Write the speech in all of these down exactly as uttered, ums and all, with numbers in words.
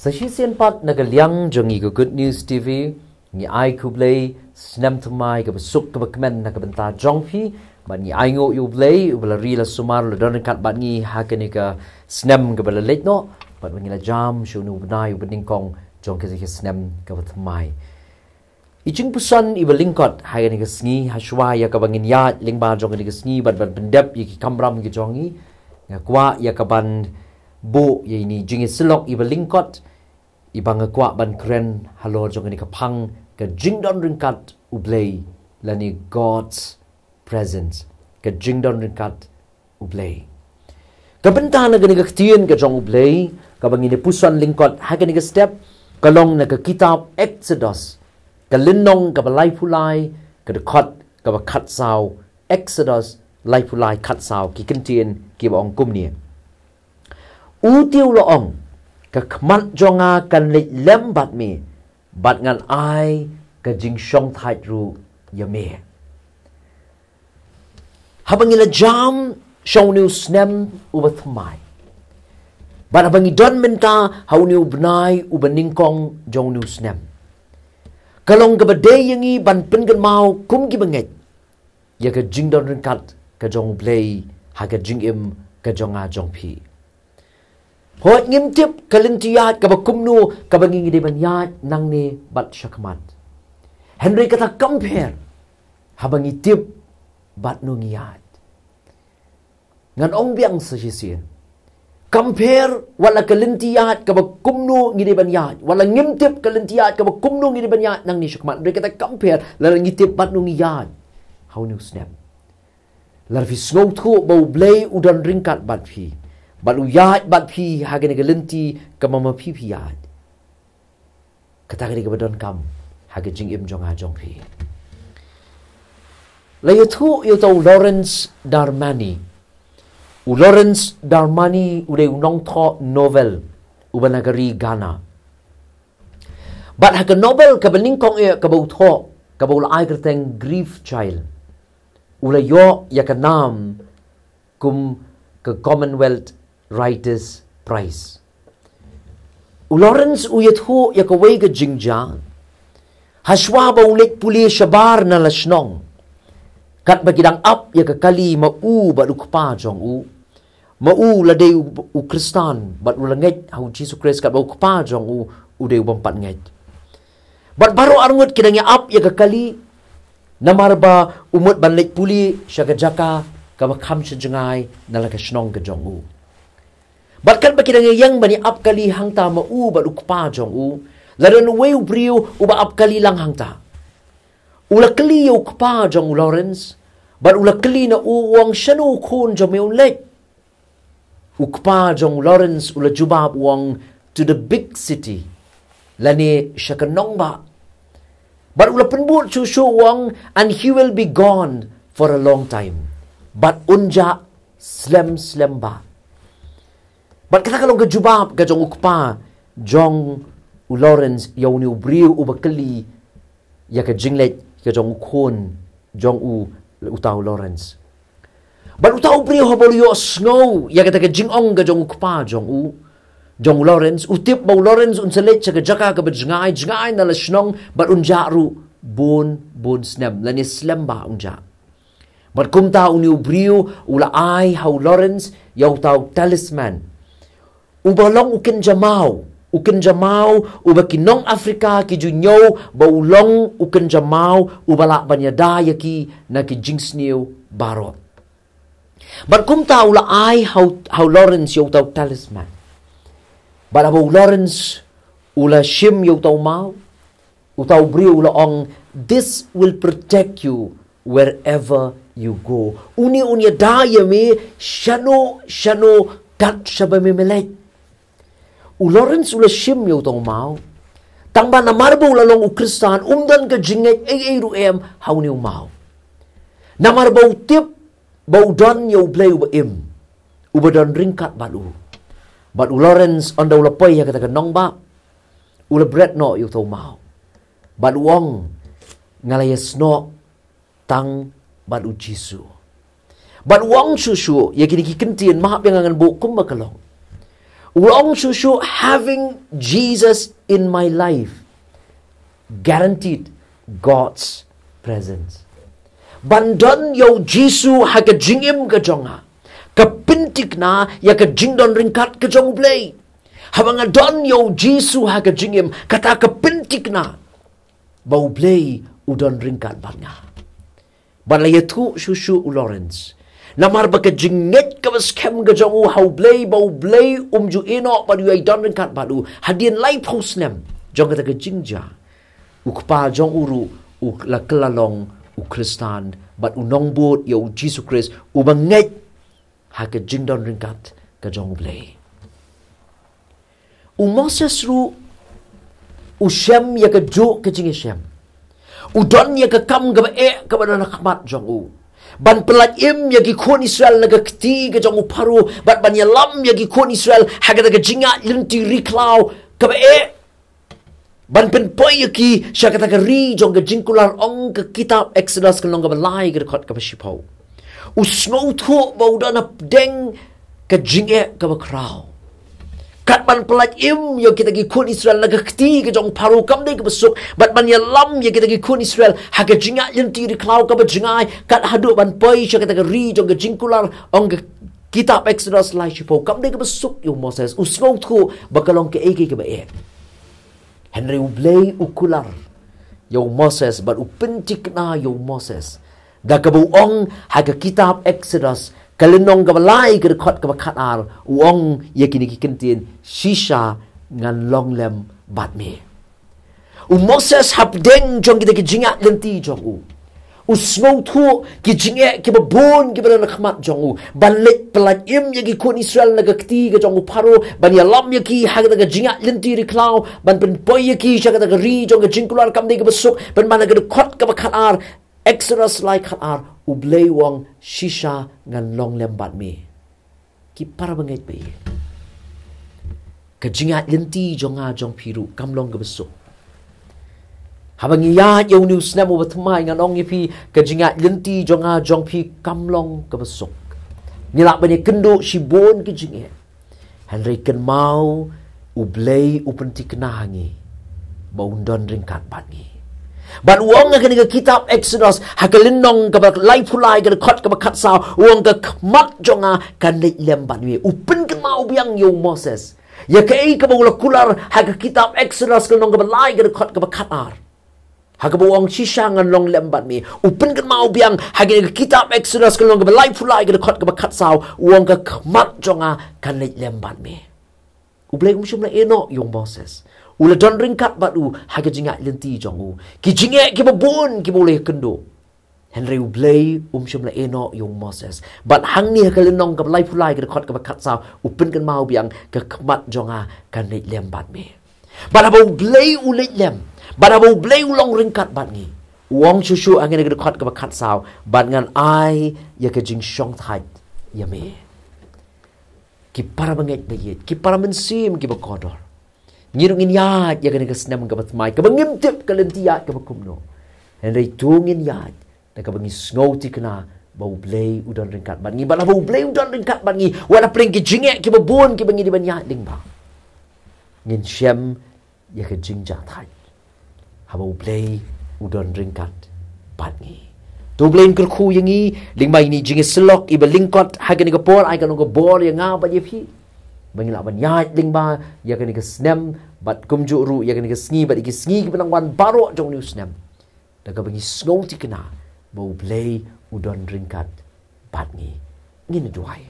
Sa shisien pat na ka liang jong ngi ka Good News T V, ngi ai khublei snem thymmai kaba suk kaba kmen na ka bynta jong phi, bad ngi ai nguh ïa U Blei uba la ri la sumar la don ryngkat bad ngi ha kane ka snem kaba la leit noh, bad ba ngi la jam sha une u bnai uba nyngkong jong kane ka snem kaba thymmai. I jingpuson iba lyngkot ha kane ka sngi, ha shuwa ïa kaba ngin ïaid lyngba jong kane ka sngi bad ban pyndep ïa ki kamram ki jong ngi, nga kwah ïa kaban buh ïa ine i jingïasyllok iba lyngkot, iba nga kwah ban kren halor jong kane ka phang, ka jingdon ryngkat U Blei, lane God's presence, ka jingdon ryngkat U Blei. Ka bynta na kane ka ktien ka jong U Blei kaba ngin ïa puson lyngkot ha kane ka step, ka long na ka kitab Exodus, ka lynnong kaba laiphew lai, ka dkhot kaba khatsaw. Exodus laiphew lai khatsaw, ki kyntien kiba ong kumne: U te u la ong, ka khmat jong nga kan leit lem bad me, bad ngan ai ka jingshongthait ruh ïa me. Haba ngi la jam sha une u snem uba thymmai, bad haba ngi don mynta ha une u bnai uba nyngkong jong une u snem, ka long kaba dei ïa ngi ban pynkynmaw kum kiba ngeit ïa ka jingdon ryngkat ka jong U Blei ha ka jingim ka jong nga jong phi. Hooid, ngim tip ka lynti ïaid kaba kumno kaba ngi ngi dei ban ïaid nangne bad shakhmat. Hynrei kata kam pher haba ngi tip bad no ngi ïaid. Ngan ong biang sa shisien, kam pher wat la ka lynti ïaid kaba kumno ngi dei ban ïaid, wat la ngim tip ka lynti ïaid kaba kumno ngi dei ban ïaid nangne shakhmat, hynrei kata kam pher lada ngi tip bad no ngi ïaid ha une u snem. Lada phi sngewthuh ba U Blei u don ryngkat bad phi, bad u ïaid bad phi ha kane ka lynti kaba ma phi phi ïaid, kata ka dei kaba donkam ha ka jingim jong nga jong phi. La ïathuh ïa uta u Lawrence Darmani. U Lawrence Darmani u dei u nongthoh novel uba na ka ri Ghana. Bad ha ka novel kaba nyngkong eh kaba u thoh, kaba u la ai kyrteng Grief Child, u la ïoh ïa ka nam kum ka Commonwealth Writers Prize. U Lawrence u ïathuh ïa kawei ka jingjia, ha shuwa ba u leit pule shabar na la shnong, katba ki dang ap ïa ka kali ma u bad u kpa jong u. Ma u la dei u, u Khristan bad u la ngeit ha U Jisu Khrist, katba u kpa jong u u dei u bym pat ngeit. Bad baroh arngut ki dang ïa ap ïa ka kali, namar ba u mut ban leit pule sha ka jaka kaba kham sha jngai na la ka shnong ka jong u. Bad katba ki dang ïa ïeng ban ïa ap kali hangta ma u bad u kpa jong u, la don uwei u briew uba ap kali lang hangta. U la kylli ïa u kpa jong u Lawrence, bad u la kylli na u, u ong, shano u khun jong me un leit? U kpa jong u Lawrence u la jubab u ong, to the big city, lane sha ka nongbah. Bad u la pynbud shuh shuh u ong, and he will be gone for a long time. Bad un jah slem slem bha. Bad kata ka long ka jubab ka jong u kpa jong u Lawrence ïa une u briew uba kylli ïa ka jingleit ka jong u khun jong u, uta u Lawrence. Bad uta u briew haba u la ïohsngew ïa kata ka jingong ka jong u kpa jong u, jong u Lawrence, u tip ba u Lawrence un sa leit sha ka jaka kaba jngai jngai na la shnong, bad un jah ruh bun bun snem, lane slem bha un jah. Bad kumta une u briew u la ai ha u Lawrence ïa uta u talisman, uba long u kynja maw, u kynja maw uba ki nong Afrika ki ju ñiew ba u long u kynja maw uba lah ban ïada ïa ki na ki jingsniew baroh. Bad kumta u la ai ha u, ha u Lawrence ïa uta u talisman. Bad haba u Lawrence u la shim ïa uta u maw, uta u briew u la ong, this will protect you wherever you go. Une un ïada ïa me shano shano kat shaba me me leit. U Lawrence u la shim ïa uta u maw, tang ba namar ba u la long u Khristan, um don ka jingngeit ei ei ruh em ha une u maw. Namar ba u tip ba u don ïa U Blei uba im, uba don ryngkat bad u. Bad u Lawrence, ynda u la poi ha kata ka nongbah, u la bret noh ïa uta u maw, bad u ong, nga la ïasnoh tang bad U Jisu. Bad u ong shuh shuh ïa kine ki kyntien, ma hap ïa nga ngan buh kumba ka long. U ong shuh shuh, "Having Jesus in my life guaranteed God's presence." Ban don ïa u Jisu ha ka jingim ka jong nga ka pynthikna ïa ka jingdon ryngkat ka jong U Blei. Haba nga don ïa u Jisu ha ka jingim, kata ka pynthikna ba U Blei u don ryngkat bad nga. Ban la ïathuh shuh shuh u Lawrence, namar ba ka jingngeit kaba skhem ka jong u ha U Blei, ba U Blei um ju ïehnoh bad u ïai don ryngkat bad u hadien laiphew snem jong kata ka jingjia, u kpa jong u ruh u la kylla long u Khristan bad u nongbud ïa u Jisu Khrist, uba ngeit ha ka jingdon ryngkat ka jong U Blei. U Moses ruh u shem ïa kajuh ka jingïashem. U don ïa ka kam kaba eh kaba don ha khmat jong u, ban pyllait im ïa ki khun Israel na ka kti ka jong u Pharaoh, bad ban ïalam ïa ki khun Israel ha kata ka jingïaid lynti ri khlaw kaba eh, ban pynpoi ïa ki sha kata ka ri jong ka jingkular. Ong ka kitab Exodus ka lynnong kaba lai ka dkhot kaba shiphew. U sngewthuh ba u don hapdeng ka jingeh kaba khraw, kat ban pyllait im ïa kita ki khun Israel na ka kti ka jong u Pharaoh kam dei kaba suk, bad ban ïalam ïa kita ki khun Israel ha ka jingïaid lynti ri khlaw kaba jngai, kat haduh ban poi sha kata ka ri jong ka jingkular. Ong ka kitab Exodus lai shiphew, kam dei kaba suk ïa u Moses. U sngewthuh ba ka long kaei kaei kaba eh. Hynrei U Blei u kular ïa u Moses bad u pynthikna ïa u Moses, da kaba u ong ha ka kitab Exodus ka lynnong kaba lai ka dkhot kaba khatar, u ong ïa kine ki kyntien: "Shisha ngan long lem bad me." U Moses hapdeng jong kita ki jingïaid lynti jong u, u sngewthuh ki jingeh kiba bun kiba don ha khmat jong u, ban leit pyllait im ïa ki khun Israel na ka kti ka jong u Pharaoh, ban ïalam ïa ki ha kata ka jingïaid lynti ri khlaw, ban pynpoi ïa ki sha kata ka ri jong ka jingkular kam dei kaba suk. Pynban ha ka dkhot kaba khatar, Exodus lai khatar, U Blei u ong: "Shisha ngan long lem bad me." Ki para bangeit ba ïeit, ka jingïaid lynti jong nga jong phi ruh kam long kaba suk. Haba ngi ïaid ïa une u snem uba thymmai, ngan ong ïa phi, ka jingïaid lynti jong nga jong phi kam long kaba suk. Ngi lah ban ïakynduh shibun ki jingeh, hynrei kynmaw, U Blei u pynthikna ha ngi ba un don ryngkat bad ngi. Bad u ong ha kane ka kitab Exodus ha ka lynnong kaba laiphew lai ka dkhot kaba khatsaw, u ong: "Ka khmat jong nga kan leit lem bad me." U pynkynmaw biang ïa u Moses ïa kaei kaba u la kular ha ka kitab Exodus ka lynnong kaba lai ka dkhot kaba khatar, ha kaba u ong: "Shisha ngan long lem bad me." U pynkynmaw biang ha kane ka kitab Exodus ka lynnong kaba laiphew lai ka dkhot kaba khatsaw, u ong: "Ka khmat jong nga kan leit lem bad me." U Blei um shym la ïehnoh ïa u Moses. U la don ryngkat bad u ha ka jingïaid lynti jong u. Ki jingeh kiba bun kiba u la ïakynduh, hynrei U Blei um shym la ïehnoh ïa u Moses. Bad hangne ha ka lynnong kaba laiphew lai ka dkhot kaba khatsaw, u pynkynmaw biang: "Ka khmat jong nga kan leit lem bad me." Bad haba U Blei u leit lem, bad haba U Blei u long ryngkat bad ngi, u ong shuh shuh ha kane ka dkhot kaba khatsaw: "Bad ngan ai ïa ka jingshongthait ïa me." Ki para bangeit ba ïeit, ki para mynsiem kiba kordor, ngi ruh ngin ïaid ïa kane ka snem kaba thymmai, kaba ngim tip ka lynti ïaid kaba kumno. Hynrei to ngin ïaid da kaba ngi sngewthikna ba U Blei u don ryngkat bad ngi. Bad haba U Blei u don ryngkat bad ngi, wat hapdeng ki jingeh kiba bun kiba ngi dei ban ïaid lyngba, ngin shem ïa ka jingjahthait haba U Blei u don ryngkat bad ngi. To U Blei un kyrkhu ïa ngi lyngba ine i jingïasyllok iba lyngkot ha kane ka por. Ai ka long ka bor ïa nga bad ïa phi ba ngin lah ban ïaid lyngba ïa kane ka snem, bad kumjuh ruh ïa kane ka sngi bad ïa ki sngi kiba nang wan baroh jong une u snem, da kaba ngi sngewthikna ba U Blei u don ryngkat bad ngi. Ngin duwai.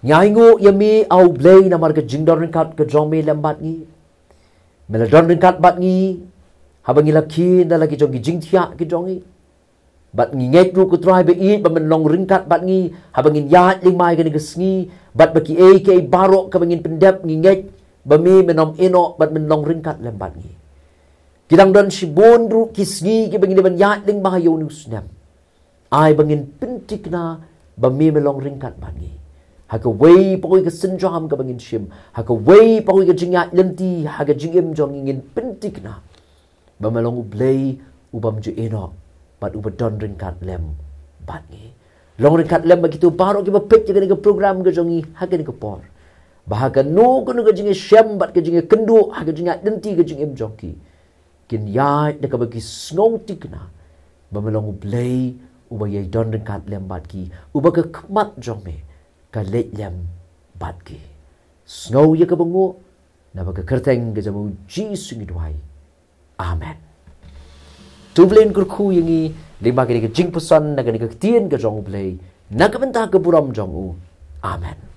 Ngi ainguh ïa me, A U Blei, namar ka jingdon ryngkat ka jong me lem bad ngi. Me la don ryngkat bad ngi haba ngi la kynda la ki jong ki jingthiah ki jong ngi. Bad ngi ngeit ruh, ko Trai ba ïeit, ba men long ryngkat bad ngi haba ngin ïaid lyngba ïa kane ka sngi, bad ba kiei kiei baroh kaba ngin pyndep, ngi ngeit ba me men ym ïehnoh bad men long ryngkat lem bad ngi. Ki dang don shibun ruh ki sngi kiba ngi dei ban ïaid lyngba ïa une u snem. Ai ba ngin pynthikna ba me me long ryngkat bad ngi. Ha kawei pa kawei ka synjam kaba ngin shim, ha kawei pa kawei ka jingïaid lynti ha ka jingim jong ngi, ngin pynthikna ba me long U Blei u bym ju ïehnoh bad uba don ryngkat lem bad ngi. Long ryngkat lem bad kito baroh kiba peit ïa kane ka program ka jong ngi ha kane ka por. ba ha kano kano ka jingïashem bad ka jingïakynduh ha ka jingïaid lynti ka jingim jong ki, kin ïaid da kaba ki sngew thikna ba me long U Blei uba ïai don ryngkat lem bad ki, uba ka khmat jong me ka leit lem bad ki. Sngew ïa kaba nguh, naba ka kyrteng ka jong U Jisu ngi duwai. Amen. To U Blei un kyrkhu ïa ngi lyngba kane ka jingpuson na kane ka ktien ka jong U Blei, na ka bynta ka burom jong u. Amen.